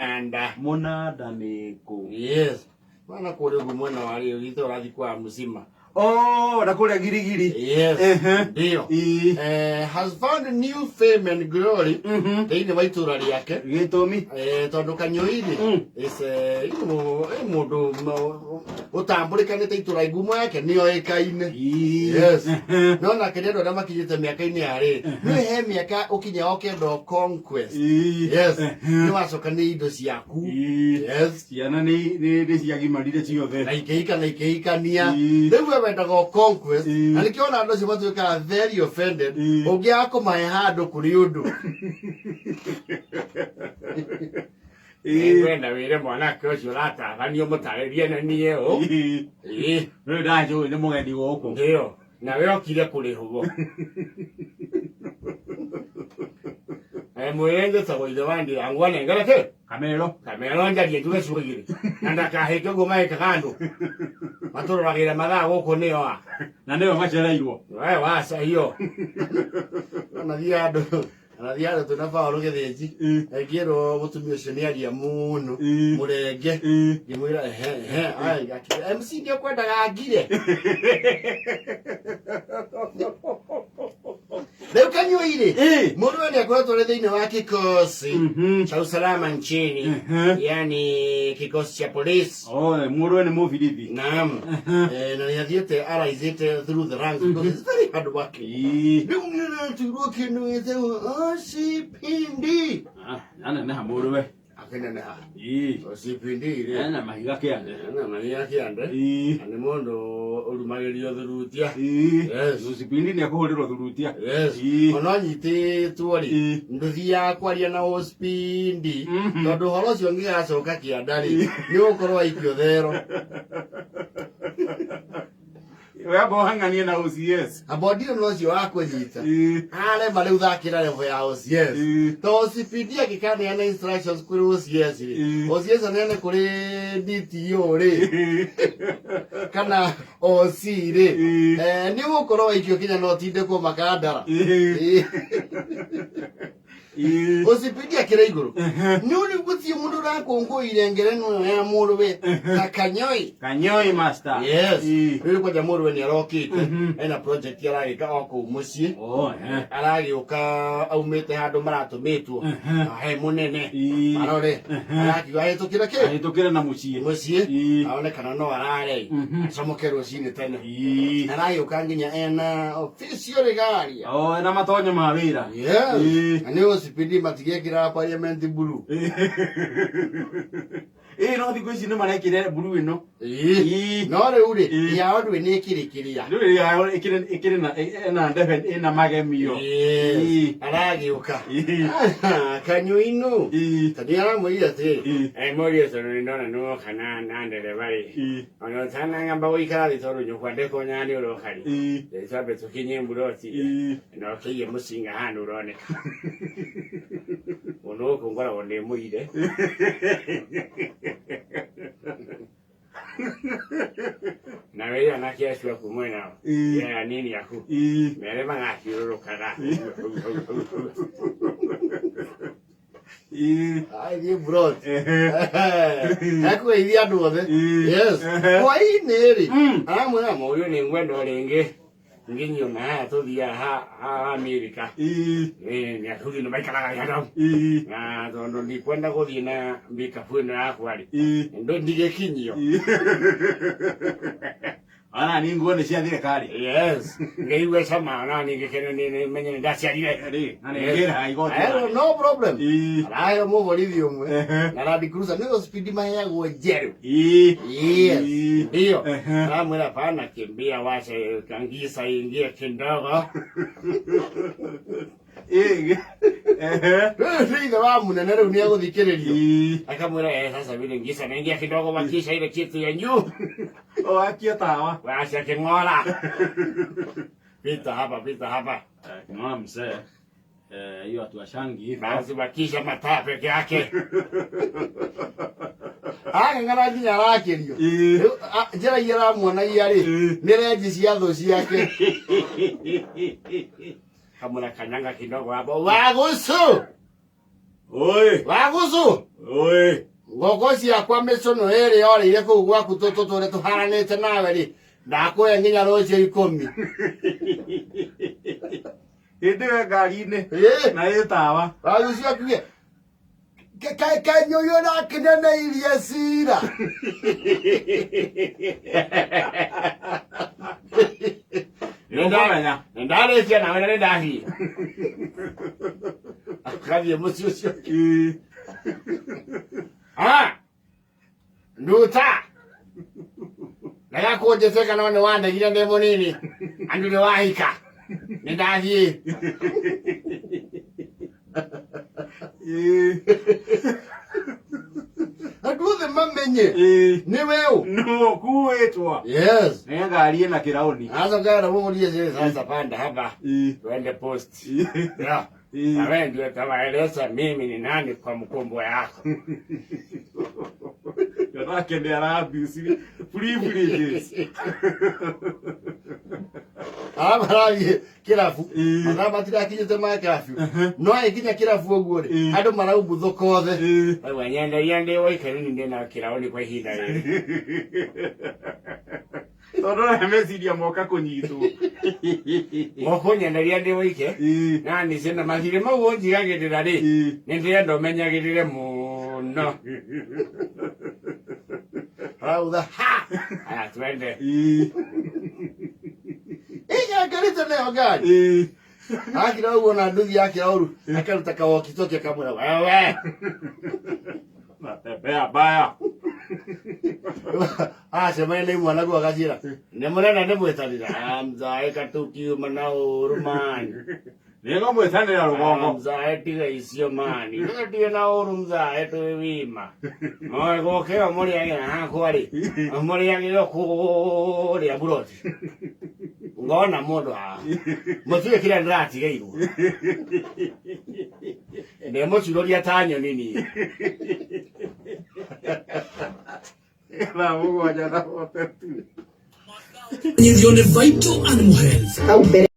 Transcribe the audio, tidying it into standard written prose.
Mũnanda. Mũnanda nĩ kũ? Yes. Mwana kũrĩa ũguo mwena wa rĩu gitũ ũrathiĩ kwa Mzima. Oh, na kũrĩa Girigiri. Yes. Ehe. Ndio. Ii. Has found new fame and glory thĩinĩ wa itũra rĩake. Gĩtũmi. Tondũ Kanyũi-rĩ is ĩ mũndũ ũtambũrĩkanĩte itũra ngumo yake nĩyoĩkaine. Ii. Yes. No nake nĩ andũ arĩa makinyĩte mĩaka-inĩ ya rĩ nĩ he mĩaka ũkinya ũkenda conquest. Ii. Yes. Nĩ wacoka nĩ indo ciaku. Ii. Yes. Ciana nĩ ciagimarire ciothe. Na ikĩhika na ikĩhikania. Ii. Rĩu we wendaga o conquest. Ii. Na nĩkĩo ona andũ acio matuĩkaga very offended Ii. ũngĩaga kũmahe handũ kũrĩ ũndũ. Ii. Nĩngwenda wĩre mwanake ũcio ũratabanio mũtarĩrie na niĩ ũ. Ii. Ii. Rĩu ndacũĩ nĩ mũgeni gũkũ. Ndio. Nawe okire kũrĩhwo. Mwĩre njĩtagwo ithe wa Ndirangu anengere kĩ? Kamero. Kamero njarie njuge ciugo igĩrĩ. Na ndakahĩke ũguo magĩkaga andũ. Matũroragĩra mathaa gũkũ nĩo a. Na nĩwe macereirwo. We waca hiyo. Anathiĩ andũ anathiĩ andũ twĩna Paũlũ Gĩthĩnji. Ngĩrwo mũtumia ũcio nĩ aria mũno. Mũrenge. Ngĩmwĩra ehe ehe. Ai, akiuga, MC nĩ ũkwendaga ngire. Rĩu Kanyuirĩ mũndũ ũyũ nĩ akoretwo arĩ thĩinĩ wa kikosi cha usalama nchini, yani kikosi cha polisi. Oh, mũndũ ũyũ nĩ mũbirithi. Naam. Na nĩ athiĩte araizĩte through the ranks because he's very hard working. Rĩu nĩ ũratigwo kĩndũ gĩtagwo OCPD. Ah, aneneha mũrũwe. Akĩneneha. Ii. OCPD rĩ. Ena mahiga kĩande. Ena mahiga kĩande. Ii. Na nĩ mũndũ ũrumagĩrio thurutia. Ii. Yes. OCPD nĩ ekũhũrĩrwo thurutia. Yes. Ii. Ona ũnyitĩtwo rĩ, Ii. ndũthiaga kwaria na OCPD tondũ ũhoro ũcio ũngĩgacoka kĩanda rĩ, nĩ ũgũkorwo waikio thero. We amba ũhang'anie na OCS. Amba ũndire na ũcio wa kũnyita. Ii. Arema rĩu thakĩra level ya OCS. Ii. To OCPD angĩkaneana instructions kũrĩ OCS rĩ, Ii. OCS aneane kũrĩ DTO rĩ, kana OC rĩ, Ii. nĩ ũgũkorwo waikio kinya no ũtindĩkwo makandara. Ii. Ii. Ii. OCPD akĩrĩ igũrũ. Nĩ ũrĩ gũtirĩ mũndũ ũrakũngũĩire ngerenwa ĩyo ya mũrũwe ta Kanyoi. Kanyoi master. Yes. Ii. Rĩu kwanja mũrũwe nĩ arokĩte ena project aragĩka o kũu mũciĩ. Oh, eh. Aragĩũka aumĩte handũ maratũmĩtwo na he mũnene Ii. marore arakiuga ahĩtũkĩre kĩ Ahĩtũkĩre na mũciĩ. mũciĩ Ii. aone kana no arare acomoke rũcinĩ tene. Ii. Aragĩũka nginya ena official regalia. Oh, ena matonyo ma wĩra. Yes. Ii. Na nĩ OCPD matigekĩraga parliament blue. Ĩĩ no thikũ ici nĩ marekĩra blue ĩno. Ii. Ii. No rĩu rĩ, Ii. yao ndũĩ nĩ ĩkĩrĩ kĩrĩa. Ndũrĩ yao ĩkĩrĩ na ĩna ndebe ĩna magemio. Yes. Ii. Aragĩũka. Ii. Kanyuinu. Ii. Tondũ aramwĩrire atĩrĩrĩ. Ii. Mũriũ tondũ nĩ ndona nĩwoka na ndereba rĩ. Ii. Ona ũtanang'amba gũikara thĩ tondũ nyũkwa ndekũnyaga nĩ ũroka rĩ. Ii. Rĩ twambe tũkinye mburoti. Ii. Na ũkĩiye mũcinga handũ ũroneka. Mũndũ gũkũ ngoragwo ndĩ mũire. Na wĩre anake acio aku mwena Ii. ya anini aku. Ii. Mere magathiũrũrũkaga. Ii. Ai thiĩ mburoti. Ehe. Ekũgeithia andũ othe. Ii. Yes. Ehe. Hwaĩ-inĩ rĩ, aramwĩra mũriũ nĩ ngwenda o rĩngĩ nginyio na haya tũthiaga ha Amerika. Ii. Nĩ athuri nĩ maikaraga gĩatho. Ii. Na tondũ ndikwenda gũthiĩ na mbikabu ĩno yakwa rĩ, Ii. ndigĩkinyio. Ii. Ona ni nguo nĩ cia thirikari. Yes. Ngĩigua cama na niĩ ngĩkena nĩ menye nĩ ndaciarire. Rĩ, na nĩ ngĩraga igoti. Ahero no problem. Ii. Araheo mũborithi ũmwe Ehe. na Land Cruiser nĩyo speed maheagwo njerũ. Ii. Yes. Ii. Ndio. Ehe. Aramwĩra pana kimbia wache kangisa ingie kidogo. Ii. Ehe. Rĩu nĩ ithe wa mũnene rĩu nĩ egũthikĩrĩrio. Ii. Akamwĩra sasa vile ngisa naingia kidogo wakisha ile kitu ya juu. O akia tawa. Wacha king'ora. Pita hapa, pita hapa. King'ora mzee. Hiyo hatuashangi hivyo. Basi wakisha mataa peke yake. Ageng'ara nginya arakĩrio. Ii. Rĩu, njĩra iria aramuonagia rĩ, Ii. nĩ renji cia thũ ciake. Kamwĩra kanyanga kidogo hapo. Wagucu! Oi. Wagucu. Oi. Ngoko ciakwa mĩcũnũ ĩrĩ yorĩire kũu gwaku tũtũtũre tũharanĩte nawe rĩ, ndakũhe nginya rũciũ 10. Hĩndĩ ĩyo ngari-inĩ Ĩĩ. na ĩ tawa. Wagucu akiuge kenyũyũ nakĩneneirie cira. Nĩũkũmenya. Nĩndarĩkia nawe na nĩndathiĩ. Akathiĩ mũciĩ ũcio. Ĩĩ. Ah! Nduta! Rega kũnjĩtĩka no nĩ wandegire ndĩ mũnini. Andũ nĩ wahika. Nĩ ndathiĩ. Ĩĩ. Andũ othe mamenye. Ĩĩ. Nĩ weũ. Nũ ũkuĩtwo. Yes. Nĩ ngari ĩna kĩraũni. Sasa kana mũmũrie sasa sasa panda hapa. Ĩĩ. Tuende post. Ĩĩ. Yeah. Ĩĩ. Na wewe ndio utawaeleza mimi ni nani kwa mkombo yako. Nake nĩ ara abuse privileges. Arĩa marathiĩ kĩrabu Ĩĩ. mathaa matirakinyĩte ma kĩrabu no ĩkinya kĩrabu ũguo rĩ Ĩĩ. andũ maraumbuthũka othe. Ĩĩ. Rĩu nyenderia ndĩ waikaru ni ndĩ na kĩraũni kwa ihinda rĩrĩ. Tondũ na meciria moka kũnyitwo. Ũkũnyenderia ndĩ waike Ĩĩ. na nicio na mathirĩ mau ũnjigagĩrĩra rĩ Ĩĩ. nĩ ndĩrenda ũmenyagĩrĩre mũno. Arautha ha aya twende. Ĩĩ. Ĩnyangarĩte nayo ngari. Ĩĩ. Akira ũguo na nduthi yake ũru akaruta kawokitoki akamwĩra wewe. Natembea baya. Acemania na imwana guo agacira nĩ mũrenda nĩ mwĩtanĩra mzae katukiuma na ũru mani. Nĩngũmwĩtanĩra rũgongo. Mzae tiga icio mani tũtige na ũru mzae twĩ wima oe gũkĩo mũrĩagĩra hakwa rĩ mũrĩagĩra kũrĩa buroti ngona mũndũ haha mũtiũĩ kĩrĩa ndĩratigeirwo ndĩmũcurũria ta nyoni niĩ. Thaa 7:42. Vital Animal Health.